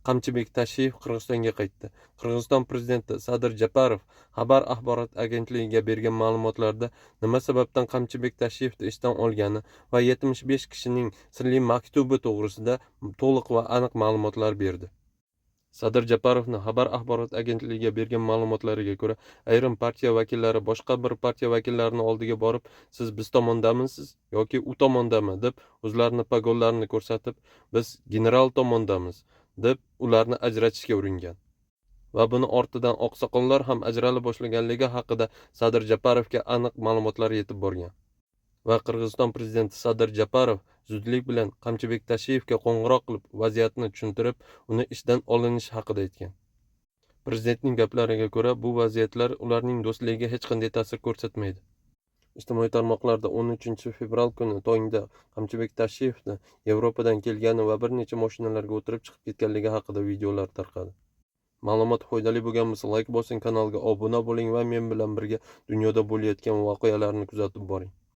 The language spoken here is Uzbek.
Qamchibek Tashiyev Qirg'izistonga qaytdi. Qirg'iziston prezidenti Sadir Japarov Xabar axborot agentligiga bergan ma'lumotlarda nima sababdan Qamchibek Tashiyevni ishdan olgani va 75 kishining sirli maktubi to'g'risida to'liq va aniq ma'lumotlar berdi. Sadir Japarovni Xabar axborot agentligiga bergan ma'lumotlariga ko'ra, ayrim partiya vakillari boshqa bir partiya vakillarini oldiga borib, "Siz biz tomondamisiz yoki u tomondami?" deb o'zlarini pogonlarini ko'rsatib, "Biz general tomondamiz", deb ularni ajratishga uringan. Va buni ortidan oqsoqollar ham ajrala boshlaganligi haqida Sadir Japarovga aniq ma'lumotlar yetib borgan. Va Qirg'iziston prezidenti Sadir Japarov zudlik bilan Qamchibek Tashiyevga qo'ng'iroq qilib, vaziyatni tushuntirib, uni ishdan olinishi haqida aytgan. Prezidentning gaplariga ko'ra, bu vaziyatlar ularning do'stligiga hech qanday ta'sir ko'rsatmaydi. Ijtimoiy tarmoqlarda 13 fevral kuni tongda Qamchibek Tashiyevni Yevropadan kelgani va bir necha mashinalarga o'tirib chiqib ketganligi haqida videolar tarqadi. Ma'lumot foydali bo'lgan bo'lsa, layk bosing, kanalga obuna bo'ling va men bilan birga dunyoda bo'layotgan voqealarni kuzatib boring.